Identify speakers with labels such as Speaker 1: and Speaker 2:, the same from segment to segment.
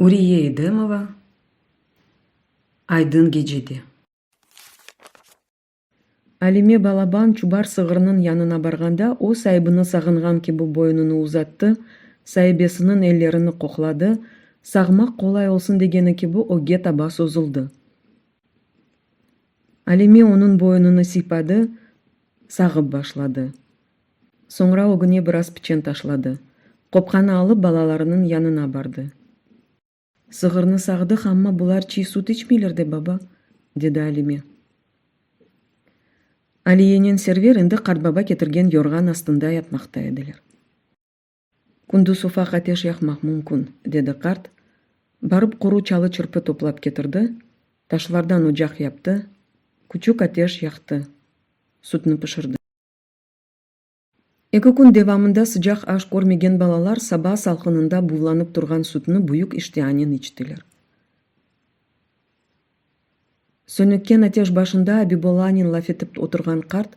Speaker 1: Uriye Edemova, Aydın gecede. Alime balaban çubar sığırnıñ yanına barğanda, o, saibini sağınğan kibi boyunını uzattı, saibesiniñ ellerini qoqladı, sağmaq qolay olsun degeni kibi ögge taba sozuldı. Alime onıñ boyunını sıypadı, sağıp başladı. Soñra ögüne biraz piçen taşladı. Qopqanı alıp balalarınıñ yanına bardı. Sığırnı sağdıq, amma bular çiy süt içmeyler de, baba, dedi Alime. Aliyenen Server endi qartbaba ketirgen yorğan astında yatmaqta ediler. Kündüz ufaq ateş yaqmaq mümkün, dedi qart, barıp quru çalı-çırpı toplap ketirdi, taşlardan ocaq yaptı, küçük ateş yaqtı, sütni pişirdi. Eki kün devamında sıcaq aş körmegen balalar saba salqınında buvlanıp turğan sütni büyük iştianen içtiler. Sönükken ateş başında Abibullanen laf etip oturğan qart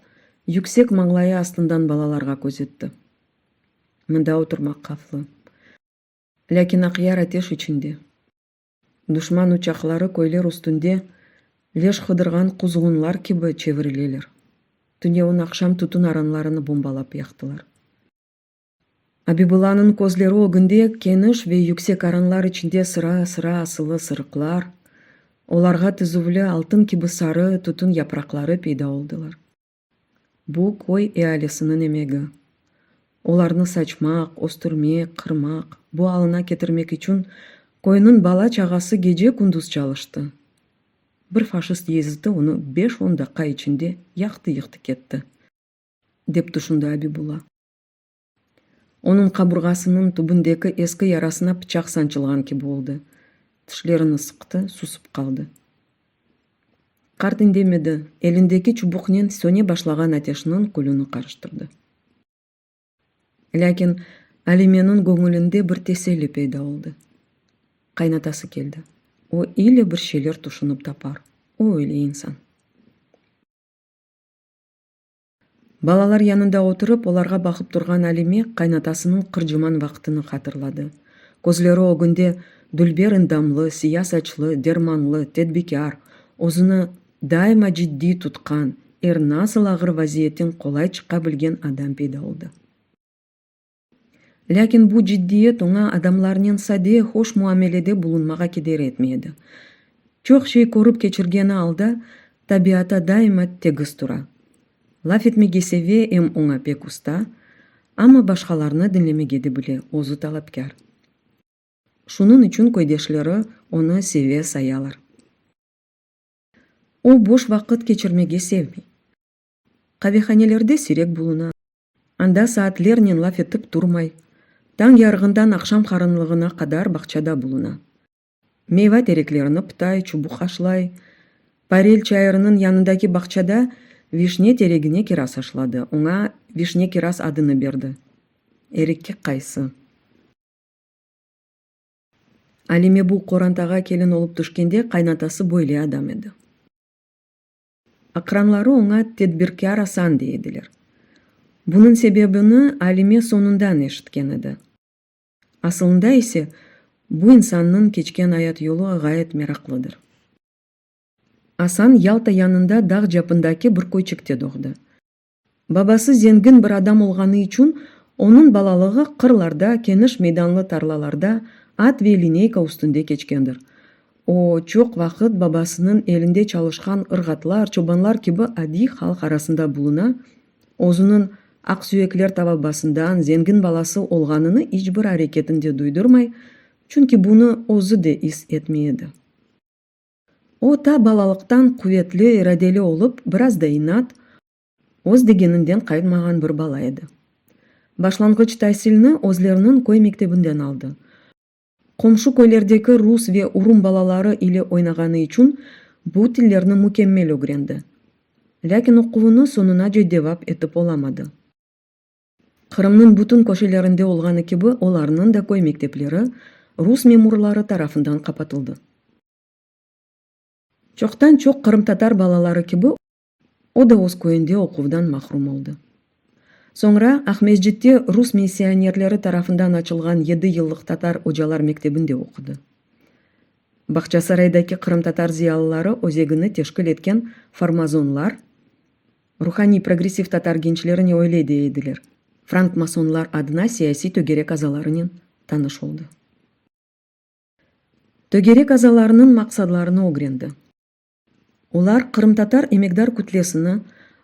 Speaker 1: yüksek mañlayı astından balalarğa közetti. Mında oturmaq havflı. Lâkin Aqyar ateş içinde. Duşman uçaqları köyler üstünde leş qıdırğan quzğunlar kibi çevirileler. Tünevin aqşam tütün aranlarını bombalap yaqtılar. Abibullanıñ közleri ögünde keniş ve yüksek aranlar içinde sıra-sıra asılı sırıqlar, olarğa tizüvli altın kibi sarı tütün yapraqları peyda oldılar. Bu köy ealisiniñ emegi. Olarnı saçmaq, östürmek, qırmaq, bu alına ketirmek içün köyniñ bala-çağası gece-kündüz çalıştı. Bir faşist yeziti onı beş-on daqqa içinde yaqtı-yıqtı ketti, dep tüşündi Abibulla. Onıñ qaburğasınıñ tübündeki eski yarasına pıçaq sançılğan kibi oldı. Tişlerini sıqtı, susıp qaldı. Qart indemedi, elindeki çubuqnen söne başlağan ateşniñ külüni qarıştırdı. Lâkin Alimeniñ göñülinde bir teselli peyda oldı. Qaynatası keldi. O ile bir şeyler tüşünip tapar. O öyle insan. Balalar yanında oturıp, olarğa baqıp turğan Alime qaynatasınıñ qırcıman vaqtını hatırladı. Közleri ögünde dülber endamlı, siya saçlı, dermanlı, tedbikâr, özüni daima ciddiy tutqan, er nasıl ağır vaziyetten qolay çıqa bilgen adam peyda oldı. Lâkin bu ciddiyet oña adamlarnen sade, hoş muamelede bulunmağa keder etmey edi. Çoq şey körip keçirgeni alda, tabiata daima tegiz tura. Laf etmege seve, em oña pek usta, amma başqalarnı diñlemege de bile, özü talapkâr. Şunıñ içün köydeşleri onı seve sayalar. O, boş vaqıt keçirmege sevmey. Qavehanelerde siyrek buluna. Anda saatlernen laf etip turmay, tañ yarığından aqşam qaranlığına qadar bağçada buluna. Meyva tereklerini pıtay, çubuq aşlay. Parel çayırınıñ yanındaki bağçada vişne teregine kiraz aşladı, oña Vişne-kiraz adını berdi. Erikke qaysı. Alime bu qorantağa kelin olıp tüşkende qaynatası böyle adam edi. Aqranları oña Tedbirkâr Asan dey ediler. Bunıñ sebebini Alime soñundan eşitken edi. Asılında ise, bu insannıñ keçken ayat yolu ğayet meraqlıdır. Asan Yalta yanında dağ capındaki bir köyçikte doğdı. Babası zengin bir adam olğanı içün, onıñ balalığı qırlarda, keniş meydanlı tarlalarda, at ve lineyka üstünde keçkendir. O, çoq vaqıt babasınıñ elinde çalışqan ırğatlar, çobanlar kibi adiy halq arasında buluna, özüniñ aqsüyekler tavabasından zengin balası olğanını iç bir areketinde duydurmay, çünki bunı özü de is etmey edi. O, ta balalıqtan quvetli, iradeli olıp, biraz da inat, öz degeninden qaytmağan bir bala edi. Başlanğıç tasilni özleriniñ köy mektebinden aldı. Qomşu köylerdeki rus ve urum balaları ile oynağanı içün bu tillerni mükemmel ögrendi. Lâkin oquvını soñunace devap etip olamadı. Qırımnıñ bütün köşelerinde olğanı kibi olarnıñ da köy mektepleri rus memurları tarafından qapatıldı. Çoqtan-çoq qırımtatar balaları kibi o da öz köyünde oquvdan mahrum oldı. Soñra Aqmescitte rus missionerleri tarafından açılğan yedi yıllıq tatar ocalar mektebinde oqudı. Bağçasaraydaki qırımtatar ziyalıları özegini teşkil etken farmazonlar, ruhaniy progressiv tatar gençlerine öyle dey ediler, frankmasonlar adına siyasiy tögerek azalarınen tanış oldı. Tögerek azalarınıñ maqsadlarını ögrendi. Olar qırımtatar emekdar kütlesini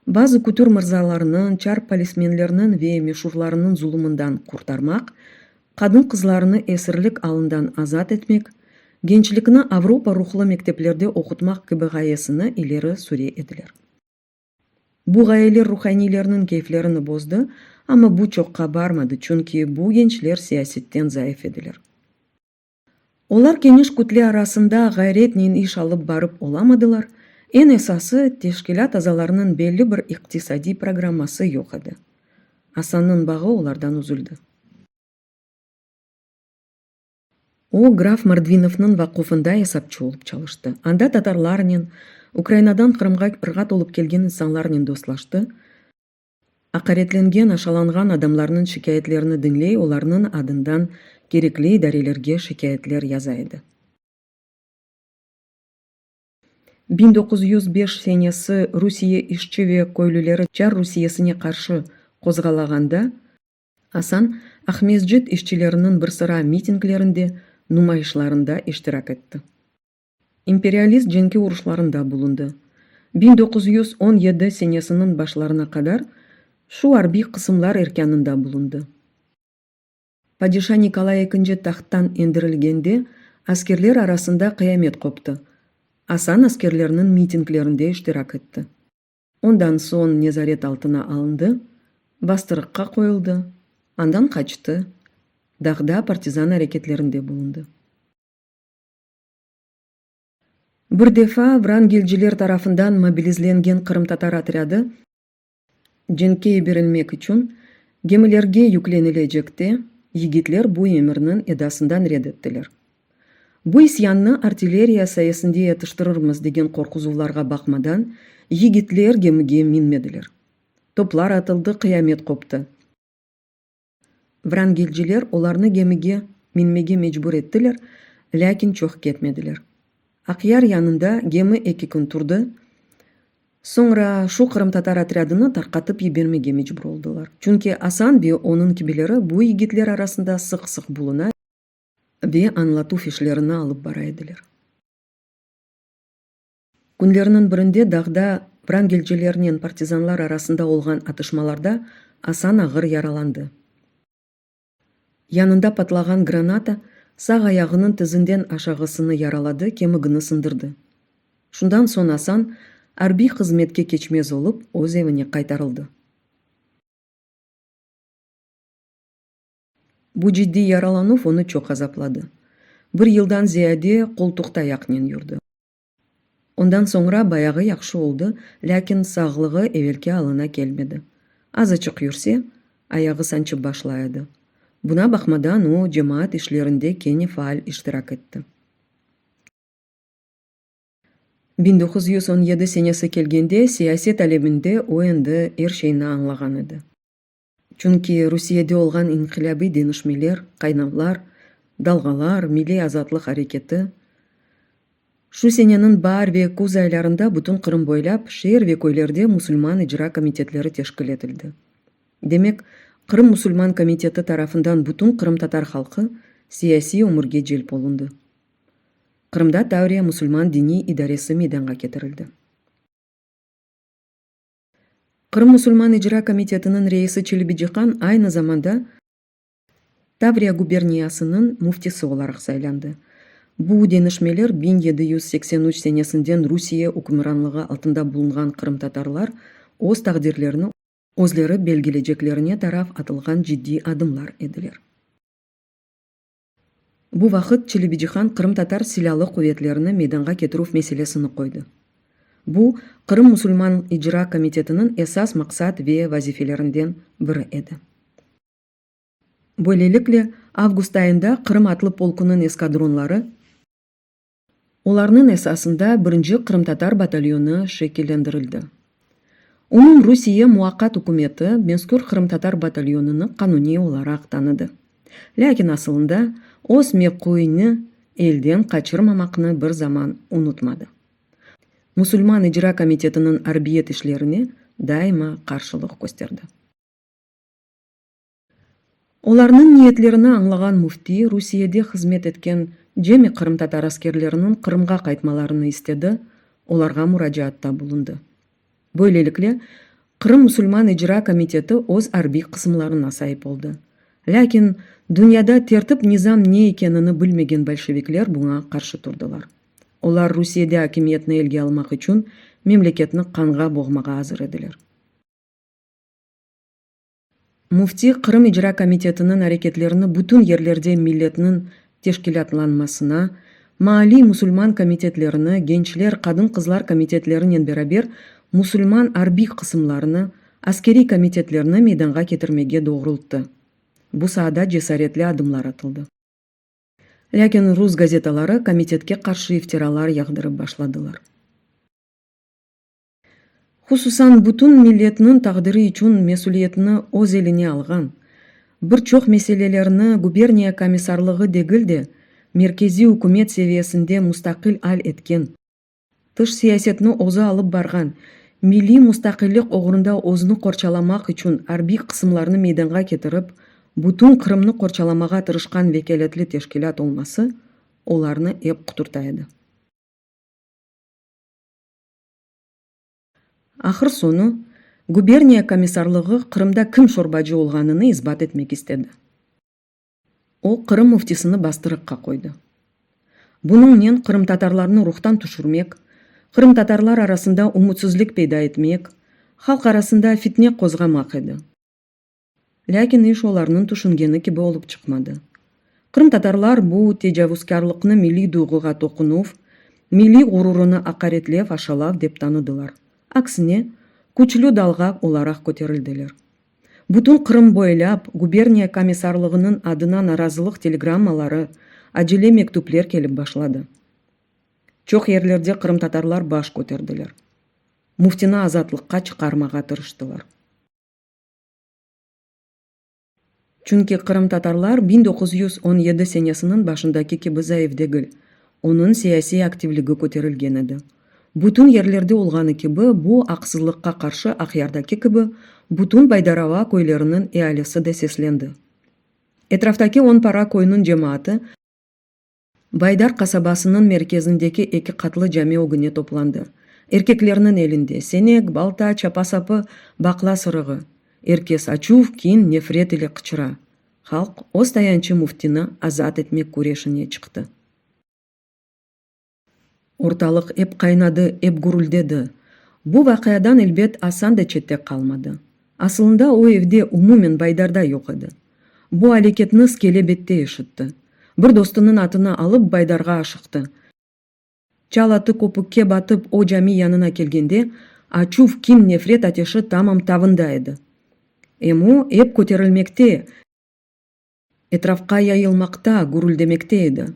Speaker 1: bazı kütür mırzalarnıñ, çar polismenlerniñ ve meşurlarınıñ zulumından qurtarmaq, qadın-qızlarını esirlik alından azat etmek, gençlikni avropa ruhlu mekteplerde oqutmaq kibi ğayesini ileri süre ediler. Bu ğayeler ruhaniylerniñ keyflerini bozdı, amma bu çoqqa barmadı, çünki bu gençler siyasetten zayıf ediler. Olar keniş kütle arasında ğayretnen iş alıp barıp olamadılar, eñ esası, teşkilât azalarınıñ belli bir iqtisadiy programması yoq edi. Asannıñ bağı olardan üzüldi. O, graf Mordvinovnıñ vaqufında esapçı olıp çalıştı. Anda tatarlarnen, Ukrainadan Qırımğa ırğat olıp kelgen insanlarnen dostlaştı, aqaretlengen, aşalanğan adamlarnıñ şikâyetlerini diñley, olarnıñ adından kerekli idarelerge şikâyetler yaza edi. 1905 senesi Rusiye işçi ve köylüleri çar Rusiyesine qarşı qozğalağanda, Asan Aqmescit işçileriniñ bir sıra mitinglerinde, numayışlarında iştirak etti. İmperialist cenki uruşlarında bulundı. 1917 senesiniñ başlarına qadar şu arbiy qısımlar erkânında bulundı. Padişa Nikolay ekinci tahttan endirilgende askerler arasında qıyamet qoptı. Asan askerlerniñ mitinglerinde iştirak etti. Ondan soñ nezaret altına alındı, bastırıqqa qoyuldı, andan qaçtı, dağda partizan areketlerinde bulundı. Bir defa vrangelciler tarafından mobilizlengen qırımtatar otrâdı cenkke yiberilmek içün gemilerge yüklenilecekte yigitler bu emirniñ edasından red ettiler. Bu isyannı artilleriya sayesinde yatıştırırmız degen qorquzuvlarğa baqmadan, yigitler gemige minmediler. Toplar atıldı, qıyamet qoptı. Vrangelciler olarnı gemige minmege mecbur ettiler, lâkin çoq ketmediler. Aqyar yanında gemi eki kün turdı, soñra şu qırımtatar otrâdını tarqatıp yibermege mecbur oldılar. Çünki Asan ve onıñ kibileri bu yigitler arasında sıq-sıq buluna ve añlatuv işlerini alıp bara ediler. Künlerniñ birinde dağda vrangelcilernen partizanlar arasında olğan atışmalarda Asan ağır yaralandı. Yanında patlağan granata sağ ayağınıñ tizinden aşağısını yaraladı, kemigini sındırdı. Şundan soñ Asan arbiy hızmetke keçmez olıp, öz evine qaytarıldı. Bu ciddiy yaralanuv onı çoq azapladı. Bir yıldan ziyade qoltuqtayaqnen yürdi. Ondan soñra bayağı yahşı oldı, lâkin sağlığı evelki alına kelmedi. Azaçıq yürse, ayağı sançıp başlay edi. Buna baqmadan o, cemaat işlerinde kene faal iştirak etti. 1917 senesi kelgende siyaset aleminde o endi er şeyni añlağan edi. Çünki Rusiyede olğan inqilâbiy deñişmeler, qaynavlar, dalğalar, milliy azatlıq areketi, şu seneniñ baar ve küz aylarında bütün Qırım boylap şeer ve köylerde musulman icra komitetleri teşkil etildi. Demek, Qırım musulman komiteti tarafından bütün qırımtatar halqı siyasiy ömürge celp olundı. Qırımda Tavriya musulman diniy idaresi meydanğa ketirildi. Qırım Musulman İcra Komitetiniñ reisi Çelebicihan aynı zamanda Tavriya guberniyasınıñ müftisi olaraq saylandı. Bu deñişmeler 1783 senesinden Rusiye ükümranlığı altında bulunğan qırımtatarlar öz taqdirlerini özleri belgileceklerine taraf atılğan ciddiy adımlar ediler. Bu vaqıt Çelebicihan qırımtatar silâlı quvetlerini meydanğa ketirüv meselesini qoydı. Bu, Qırım musulman icra komitetiniñ esas maqsat ve vazifelerinden biri edi. Böylelikle, avgust ayında Qırım atlı polkunıñ eskadronları, Olarnıñ esasında birinci qırımtatar batalyonı şekillendirildi. Umumrusiye Muvaqqat ükümeti mezkür qırımtatar batalyonını qanuniy olaraq tanıdı. Lâkin asılında öz mevquini. Elden qaçırmamaqnı bir zaman unutmadı. Musulman icra komitetiniñ arbiyet işlerine daima qarşılıq kösterdi. Olarnıñ niyetlerini añlağan müfti Rusiyede hızmet etken cemi qırımtatar askerleriniñ Qırımğa qaytmalarını istedi, olarğa muracaatta bulundı. Böylelikle, Qırım musulman icra komiteti öz arbiy qısımlarına saip oldı. Lâkin dünyada tertip-nizam ne ekenini bilmegen bolşevikler buña qarşı turdılar. Olar Rusiyede akimiyetni elge almaq içün memleketni qanğa boğmağa azır ediler. Müfti Qırım icra komitetiniñ areketlerini bütün yerlerde milletniñ teşkilâtlanmasına, maalliy musulman komitetlerini, gençler, qadın-qızlar komitetlerinen beraber musulman arbiy qısımlarını, askeriy komitetlerni meydanğa ketirmege doğrulttı. Bu saada cesaretli adımlar atıldı. Lâkin rus gazetaları komitetke qarşı iftiralar yağdırıp başladılar. Hususan, bütün milletniñ taqdiri içün mesüliyetni öz eline alğan, bir çoq meselelerni guberniya komissarlığı degil de, merkeziy ükümet seviyesinde mustaqil al etken, tış siyasetni özü alıp barğan, milliy mustaqillik oğrunda özüni qorçalamaq içün arbiy qısımlarnı meydanğa ketirip, bütün Qırımnı qorçalamağa tırışqan vekâletli teşkilât olması olarnı ep quturta edi. Ahır soñu, guberniya komissarlığı Qırımda kim şorbacı olğanını isbat etmek istedi. O, Qırım müftisini bastırıqqa qoydı. Bunıñnen qırımtatarlarnı ruhtan tüşürmek, qırımtatarlar arasında ümütsizlik peyda etmek, halq arasında fitne qozğamaq edi. Lâkin iş olarnıñ tüşüngeni kibi olıp çıqmadı. Qırımtatarlar bu tecavuzkârlıqnı milliy duyğuğa toqunuv, milliy ğururını aqaretlev, aşalav dep tanıdılar. Aksine, küçlü dalğa olaraq köterildiler. Bütün Qırım boylap guberniya komissarlığınıñ adına narazılıq telegrammaları, acele mektüpler kelip başladı. Çoq yerlerde qırımtatarlar baş köterdiler. Müftini azatlıqqa çıqarmağa tırıştılar. Çünki qırımtatarlar 1917 senesiniñ başındaki kibi zayıf degil, onıñ siyasiy aktivligi köterilgen edi. Bütün yerlerde olğanı kibi, bu aqsızlıqqa qarşı Aqyardaki kibi bütün Baydarava köyleriniñ ealisi de seslendi. Etraftaki on para köyniñ cemaatı Baydar qasabasınıñ merkezindeki eki qatlı cami ögüne toplandı. Erkeklerniñ elinde, senek, balta, çapa-sapı, baqla sırığı. Er kes açuv, kin, nefret ile qıçıra. Halq öz tayançı müftini azat etmek küreşine çıqtı. Ortalıq ep qaynadı, ep gürüldedi. Bu vaqiadan, elbet, Asan da çette qalmadı. Asılında o evde, umumen Baydarda yoq edi. Bu aleketni skele bette eşitti. Bir dostunıñ atını alıp Baydarğa aşıqtı. Çal atı köpükke batıp o cami yanına kelgende, açuv, kin, nefret ateşi tamam tavında edi. Em o ep köterilmekte, Etrafqa yayılmaqta, gürüldemekte edi.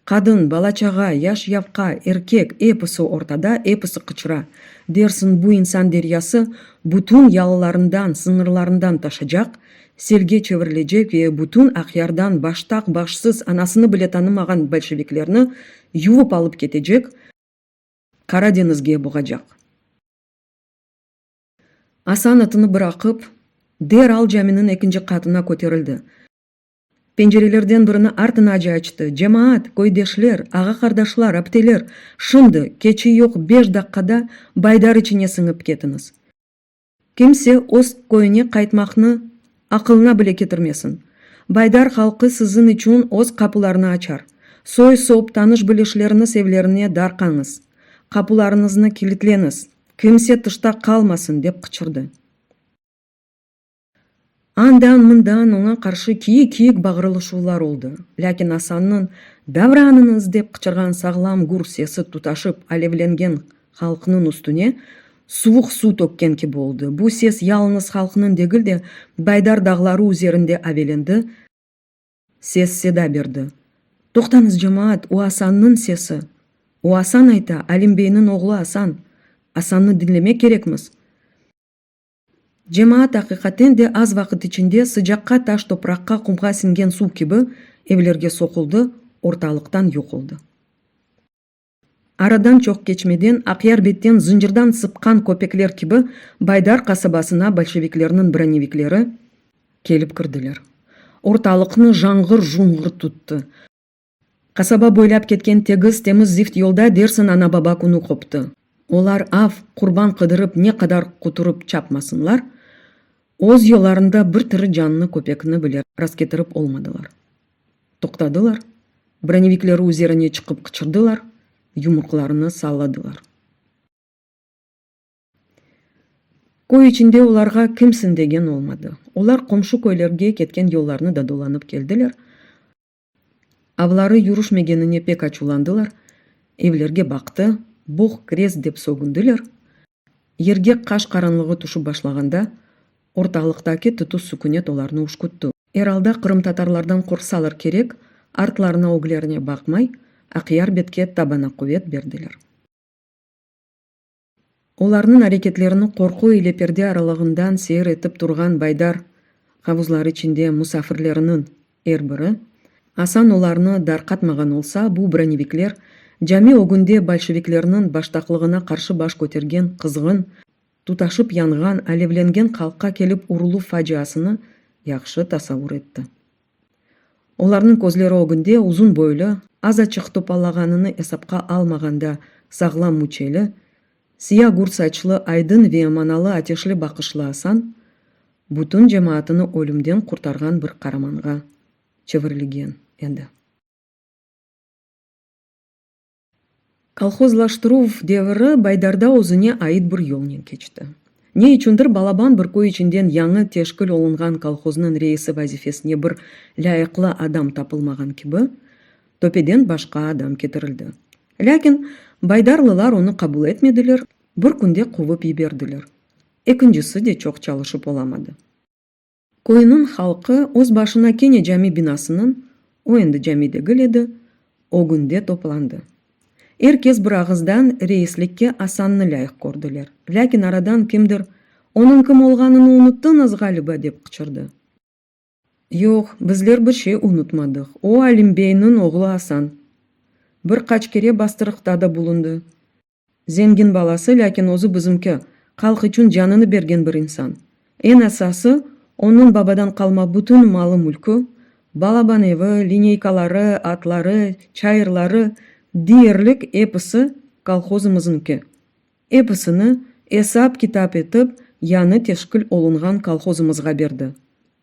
Speaker 1: Qadın, bala-çağa, yaş-yavqa, erkek, episi ortada, episi qıçıra. Dersiñ, bu insan deryası bütün yalılarından, sıñırlarından taşacaq, selge çevirilecek ve bütün Aqyardan baştaq-başsız, anasını bile tanımağan bolşeviklerni yuvıp alıp ketecek, Qara deñizge boğacaq. Asan atını bıraqıp, deral caminiñ ekinci qatına köterildi. Pencerelerden birini artınace açtı, Cemaat, köydeşler, ağa-qardaşlar, apteler, şimdi, keçi yoq beş daqqada Baydar içine siñip ketiñiz. Kimse öz köyüne qaytmaqnı aqılına bile ketirmesin. Baydar halqı siziñ içün öz qapularını açar. Soy-sop, tanış-bilişleriniz evlerine darqañız. Qapularıñıznı kilitleñiz. Kimse tışta qalmasın! dep qıçırdı. Andan-mından oña qarşı kiyik-kiyik bağırılışuvlar oldı. Lâkin Asannıñ, Davranıñız! dep qıçırğan sağlam gür sesi tutaşıp alevlengen halqnıñ üstüne suvuq suv tökken kibi oldı. Bu ses yalıñız halqnıñ degil de, Baydar dağları üzerinde avelendi, Ses-seda berdi. Toqtañız, cemaat, o Asannıñ sesi! O Asan ayta, Alim beyniñ oğlu Asan! Asannı diñlemek kerekmiz! Cemaat aqiqaten de az vaqıt içinde sıcaqqa taş topraqqa, qumğa siñgen suv kibi, evlerge soquldı, ortalıqtan yoq oldı. Aradan çoq keçmeden Aqyar betten zıncırdan sıpqan köpekler kibi Baydar qasabasına bolşeviklerniñ bronevikleri kelip kirdiler. Ortalıqnı janğır-junğır tuttı. Qasaba boylap ketken tegiz, temiz zift yolda dersiñ ana-baba künü qoptı. Olar av, qurban qıdırıp ne qadar quturıp çapmasınlar, öz yollarında bir tiri cannı köpekni bile rastketirip olmadılar. Toqtadılar, bronevikleri üzerine çıqıp qıçırdılar, yumruqlarını salladılar. Köy içinde olarğa kimsiñ degen olmadı. Olar qomşu köylerge ketken yollarnı da dolanıp keldiler. Avları yürüşmegenine pek açuvlandılar, evlerge baqtı, boq krest dep sögündiler. Yerge qaş qaranlığı tüşip başlağanda, ortalıqtaki tütüz sükünet olarnı üşkütti. Er alda qırımtatarlardan qorqsalar kerek, artlarına-öglerine baqmay, Aqyar betke tabana quvet berdiler. Olarnıñ areketlerini qorqu ile perde aralığından seyir etip turğan Baydar havuzları içinde musafirleriniñ er biri, Asan olarnı darqatmağan olsa, bu bronevikler cami ögünde bolşeviklerniñ baştaqlığına qarşı baş kötergen qızğın, tutaşıp yanğan, alevlengen halqqa kelip uruluv faciasını yahşı tasavur etti. Olarnıñ közleri ögünde uzun boylu, azaçıq topallağanını esapqa almağanda sağlam müçeli, siya gür saçlı, aydın ve manalı ateşli baqışlı Asan bütün cemaatını ölümden qurtarğan bir qaramanğa çevirilgen edi. Kolhozlaştıruv deviri Baydarda özüne ait bir yolnen keçti. Ne içündir balaban bir köy içinden yañı teşkil olunğan kolhoznıñ reisi vazifesine bir lâyıqlı adam tapılmağan kibi, töpeden başqa adam ketirildi. Lâkin baydarlılar onı qabul etmediler, bir künde quvıp yiberdiler. Ekincisi de çoq çalışıp olamadı. Köyniñ halqı öz başına kene cami binasınıñ, o endi cami degil edi, ögünde toplandı. Er kes bir ağızdan reislikke Asannı lâyıq kördiler. Lâkin aradan kimdir, Onıñ kim olğanını unuttıñız, ğaliba, dep qıçırdı. Yoq, bizler bir şey unutmadıq. O, Alim beyniñ oğlu Asan. Bir qaç kere bastırıqta da bulundı. Zengin balası, lâkin özü bizimki, halq içün canını bergen bir insan. Eñ esası, onıñ babadan qalma bütün malı-mülkü, balaban evi, lineykaları, atları, çayırları, deyerlik episi kolhozımızıñki. Episini esap-kitap etip, yañı teşkil olunğan kolhozımızğa berdi.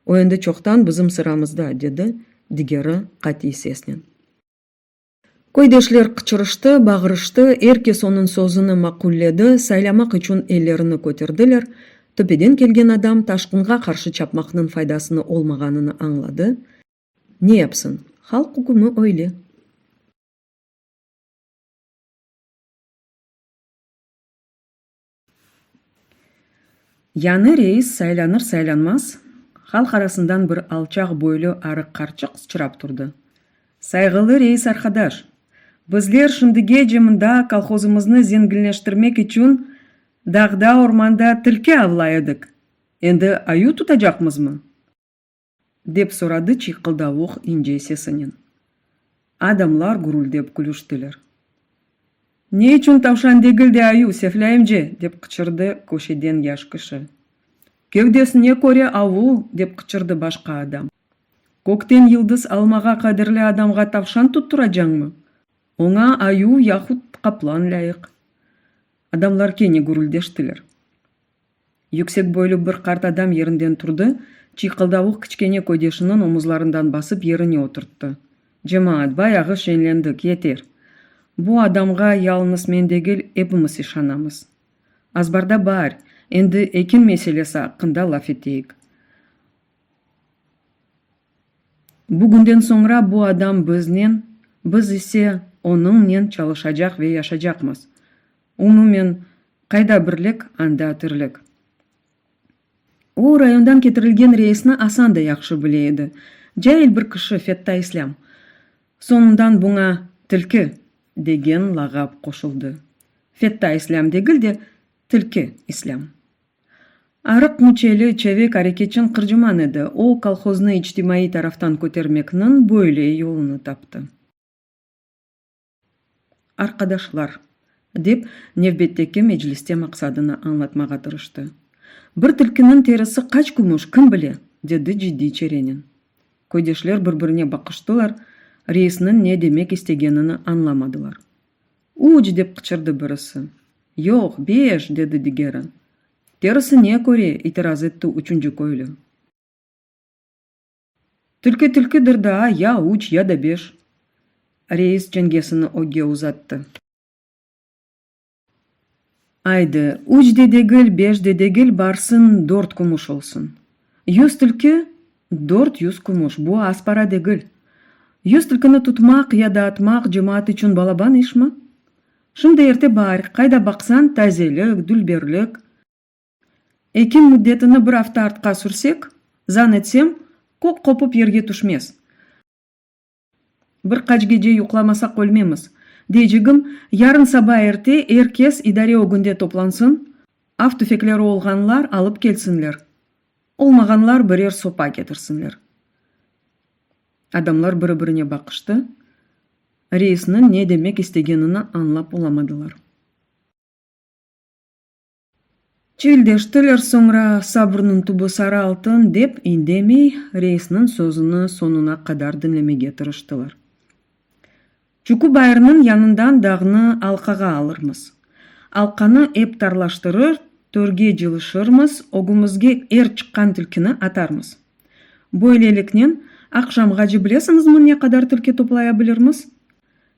Speaker 1: O endi çoqtan bizim sıramızda, dedi digeri qatiy sesnen. Köydeşler qıçırıştı, bağırıştı, er kes onıñ sözüni maqulledi, saylamaq içün ellerini köterdiler. Töpeden kelgen adam taşqınğa qarşı çapmaqnıñ faydasını olmağanını añladı. Ne yapsın, halq ükümi öyle. Yañı reis saylanır-saylanmaz, halq arasından bir alçaq boylu arıq qartçıq sıçrap turdı, Sayğılı reis arqadaş! Bizler şimdigece mında kolhozımıznı zenginleştirmek içün dağda-ormanda tilki avlay edik. Endi ayuv tutacaqmızmı? Dep soradı çıyqıldavuq ince sesinen. Adamlar gürüldep külüştiler. Ne içün tavşan degil de ayuv, Seflâ emce? dep qıçırdı köşeden yaş kişi. Kevdesine köre avu! dep qıçırdı başqa adam. Kökten yıldız almağa qadirli adamğa tavşan tutturacañmı? Oña ayuv yahut qaplan lâyıq. Adamlar kene gürüldeştiler. Yüksek boylu bir qart adam yerinden turdı, çıyqıldavuq kiçkene köydeşiniñ omuzlarından basıp yerine oturttı. Cemaat, bayağı şeñlendik, yeter. Bu adamğa yalıñız men degil, epimiz işanamız. Azbarda baar, endi ekin meselesi aqqında laf eteyik. Bugünden soñra bu adam biznen, biz ise onıñnen çalışacaq ve yaşacaqmız. Umumen, qayda birlik, anda tirlik. O, rayondan ketirilgen reisni Asan da yahşı bile edi. Cail bir kişi, Fetta İslâm. Soñundan buña Tilki degen lağap qoşuldı. Fetta İslâm degil de, Tilki İslâm. Arıq müçeli, çevik, areketçen qırcıman edi. O, kolhoznı içtimaiy taraftan kötermekniñ böyle yolunı taptı. Arqadaşlar, dep, nevbetteki mecliste maqsadını añlatmağa tırıştı. Bir tilkiniñ terisi qaç kümüş, kim bile? dedi ciddiy çerenen. Köydeşler bir-birine baqıştılar, reisniñ ne demek istegenini añlamadılar. Üç! dep qıçırdı birisi. Yoq, beş! dedi digeri. Terisine köre, itiraz etti üçünci köylü. Tilki tilkidir daa, ya üç, ya da beş. Reis çengesini ögge uzattı. Aydı, üç de degil, beş de degil, barsın dört kümüş olsun. 100 tilki, 400 kümüş, bu az para degil. 100 tilkini tutmaq ya da atmaq cemaat içün balaban işmi? Şimdi erte baar, qayda baqsañ, tazelik, dülberlik. Ekim müddetini bir afta artqa sürsek, zan etsem, kök qopıp yerge tüşmez. Bir qaç gece yuqlamasaq ölmemiz. Deycegim, yarın saba erte er kes idare ögünde toplansın, av tüfekleri olğanlar alıp kelsinler, olmağanlar birer sopa ketirsinler. Adamlar biri-birine baqıştı, reisniñ ne demek istegenini añlap olamadılar. Çivildeştiler, soñra sabırnıñ tübü sarı altın, dep indemey, reisniñ sözüni soñuna qadar diñlemege tırıştılar. Çuku bayırnıñ yanından dağnı alqağa alırmız. Alqanı ep tarlaştırır, törge cılışırmız, ögümizge er çıqqan tilkini atarmız. Böyleliknen, aqşamğace bilesiñizmi ne qadar tilki toplaya bilirmiz?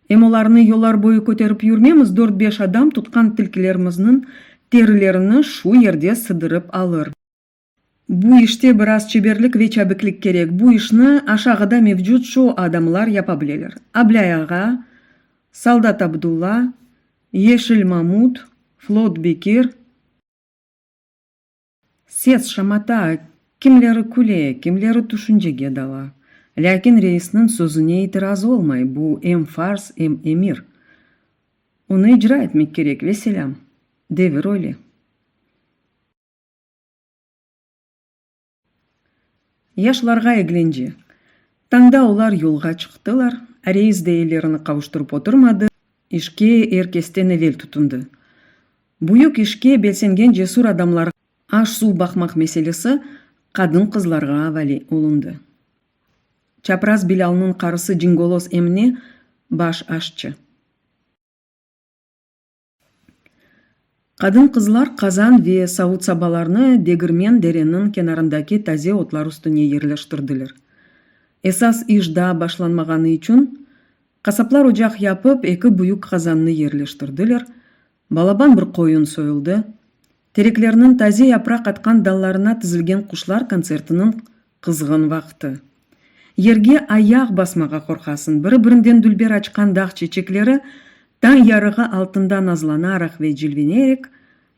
Speaker 1: Em olarnı yollar boyu köterip yürmemiz, dört-beş adam tutqan tilkilerimizniñ terilerini şu yerde sıdırıp alır. Bu işte biraz çeberlik ve çabiklik kerek, bu işni aşağıda mevcut şu adamlar yapa bileler, Ablây ağa, Saldat Abdulla, Yeşil Mamut, Flot Bekir, Ses, şamata, kimleri küle, kimleri tüşüncege dala. Lâkin reisniñ sözüne itiraz olmay, bu em farz, em emir. Onı icra etmek kerek, vesselâm. Devir öyle. Yaşlarğa eglence. Tañda olar yolğa çıqtılar, reis de ellerini qavuştırıp oturmadı, işke er kesten evel tutundı. Büyük işke belsengen cesur adamlarğa aş-suv baqmaq meselesi qadın-qızlarğa avale olundı. Çapraz Bilâlnıñ qarısı Cingoloz Emine baş aşçı. Qadın-qızlar qazan ve savut-sabalarnı degirmen dereniñ kenarındaki taze otlar üstüne yerleştirdiler. Esas iş daa başlanmağanı içün, qasaplar ocaq yapıp, eki büyük qazannı yerleştirdiler, balaban bir qoyun soyuldı, tereklerniñ taze yapraq atqan dallarına tizilgen quşlar kontsertiniñ Qızğın vaqtı. Yerge ayaq basmağa qorqasıñ, biri-birinden dülber açqan dağ çeçekleri tañ yarığı altında nazlanaraq ve cilvenerek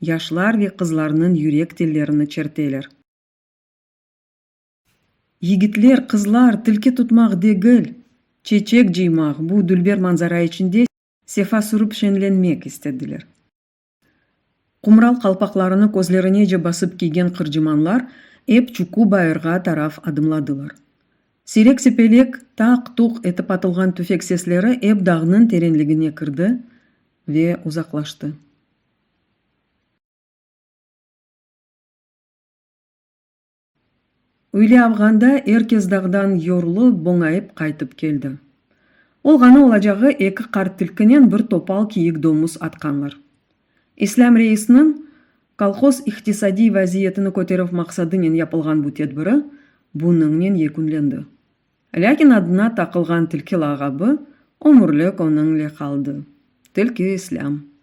Speaker 1: yaşlar ve qızlarnıñ yürek tellerini çerteler. Yigitler, qızlar, tilki tutmaq degil, çeçek cıymaq, bu dülber manzara içinde sefa sürip şeñlenmek istediler. Qumral qalpaqlarını közlerinece basıp kiygen qırcımanlar ep Çuku bayırğa taraf adımladılar. Siyrek-sepelek taq-tuq etip atılğan tüfek sesleri ep dağnıñ terenligine kirdi ve uzaqlaştı. Üyle avğanda er kes dağdan yorulıp, boñayıp qaytıp keldi. Olğanı-olacağı eki qart tilkinen bir topal kiyik domuz atqanlar. İslâm reisniñ kolhoz iqtisadiy vaziyetini köterüv maqsadınen yapılğan bu tedbiri bunıñnen yekünlendi. Lâkin adına taqılğan tilki lağabı ömürlik onıñle qaldı, Tilki İslâm.